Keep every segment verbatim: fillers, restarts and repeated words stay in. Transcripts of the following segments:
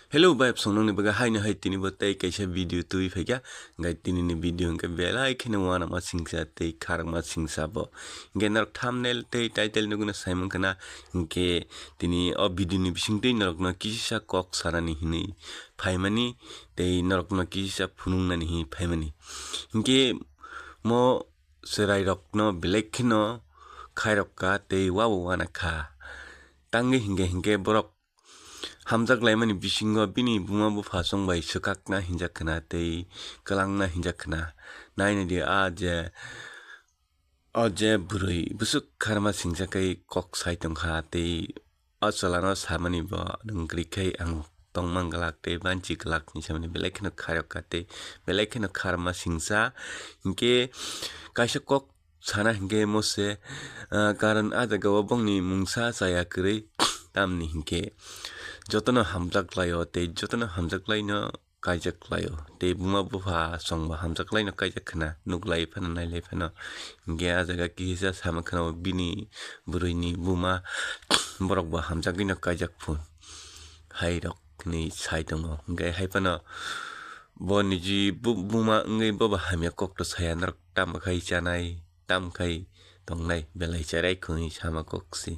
Hello, bayapsong nokni bagwi haino hai tini bo tei kaisa video twi phaikha. Hwnkhe tini ni video hwnkhe belai kheno uanama singsa tei kharma singsa bo. Hwnkhe norok thumbnail tei title nugwino sai mankha na, hwnkhe tini o video ni bisingtwi norokno kisa kok sanani hinwi phaimani tei norokno kisa phunuknani hinwi phaimani. Hwnkhe mo chwrairokno belai kheno khairokha tei uabo uanakha. Tangwi hwnkhe hwnkhe borok hamjak laimani bisingo bini buma bupha chwng bai swkakna hinjak khna tei kwlangna hinjak khna. Nainadi a je, o je bwrwi bwswk kharma singsa khe kok sai tongkha tei o chwlano samani bo nwng kwrwi khe ang tongmang glak tei banchi glak hinwi samani belai kheno khairokha tei belai kheno kharma singsa. Hinkhe kaisa kok sana hinkhe mose, ah, karon a jaga o bongni mungsa chaya kwrwi tamni hinkhe jotono hamjak laio tei jotono hamjak laino kaijak laio tei buma bupha chwngbo hamjak laino kaijak khna nuklai phano nailai phano. Hinkhe a jaga kisa sama khna bini bwrwini buma borokbo hamjagwino kaijak phun hai rok hinwi sai tongo. Hinkhe hai phano bo niji bu-, buma wngwi bobo hamya kokto saya norok tamo khai chanai. Tam khai tongnai belai cherai khwnwi sama kok si.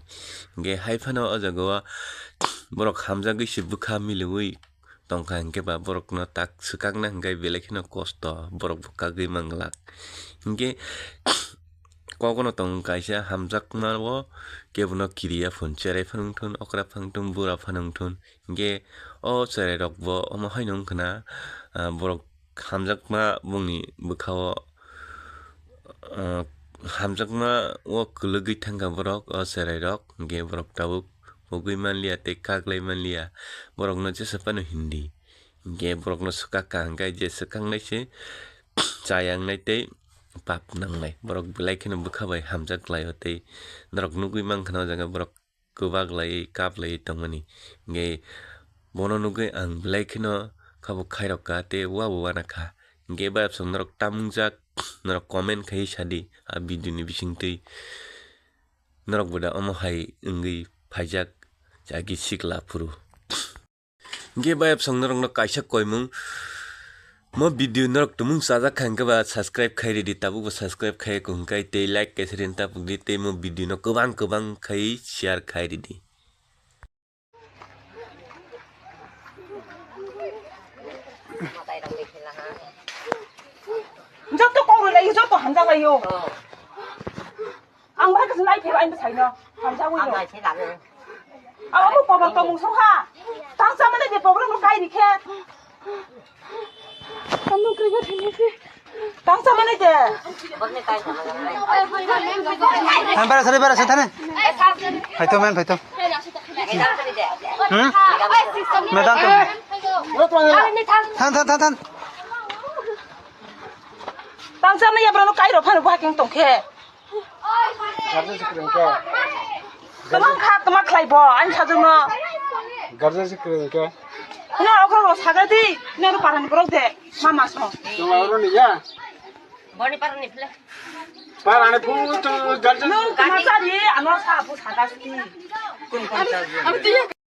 Hwnkhe hai phano o jaga o borok hamjagwi se bwkha miliwi tongkha, hwnkhe ba borokno tak swkakna hwnkhe belai kheno kosto, borok bo kagwi manglak. Hwnkhe kogono tongo kaisa hamjakma o kebono kiriya phun, cherai phano wngthun, okra phano wngthun, bura phano wngthun. Hwnkhe o chwrairokbo omo haino wngkha na, ah, borok hamjakma bongni bwkha-o, ah, hamjakma o kwlwgwi thangkha borok, o chwrairok. Hwnkhe borok tabuk ugwi manliya tei kaglai manliya, borokno jesa phano hindi. Hwnkhe borokno swkakha hwnkhe je swkaknai se chaya wngnai tei pap nangnai. Borok belai kheno bwkha bai hamjak laio tei norok nugwi mankha na o jaga borok kwbak laiwi kap laiwi tongmani. Hwnkhe bono nugwi ang belai kheno khabuk khairokha tei uabo uanakha. Hwnkhe bayapsong norok tamungjak, norok comment khaiwi sadi a video ni bisingtwi norok bo da omo hai wngwi phaijak chagi sikla phuru. Hwnkhe bayapsong norokno kaisa koimung, mo video norok tumung chajak kha hwnkhe ba subscribe khai ridi, tabukbo subscribe khai ko hwnkhe tei like kaisa rin tabuk di tei mo video no kwbang kwbang khai share khai ridi. Joto kok rwlai, joto hamjak laio. Ang bai kaisa nai phai, ang bwsai no hamjagwi no. Ang nai se lagwi. Abo bo pobar tongmung song ha. Tang chamani de pobar no kai ni khe. Ano kri ga thini se. Tang chamani de. Borni tai chamani. Han bara sari bara sari thani. Phaito men phaito. Hmm? Madam to. Than than than than. Tang chamani ya bro no kai ro phano ba king tong khe. Garja se kwrwng khe. Kwbang kha, kwma khlai bo, ani sajwkno. Garja se kwrwng khe. Hwnwi okrok rok sagra di, hwnwi aro parani borok de, mama song. Chwla oro ni ya. Boni parani phle. Parani phu tu garja. Nwng kwma chari, ano sa phu saga sti. Kun kun chari.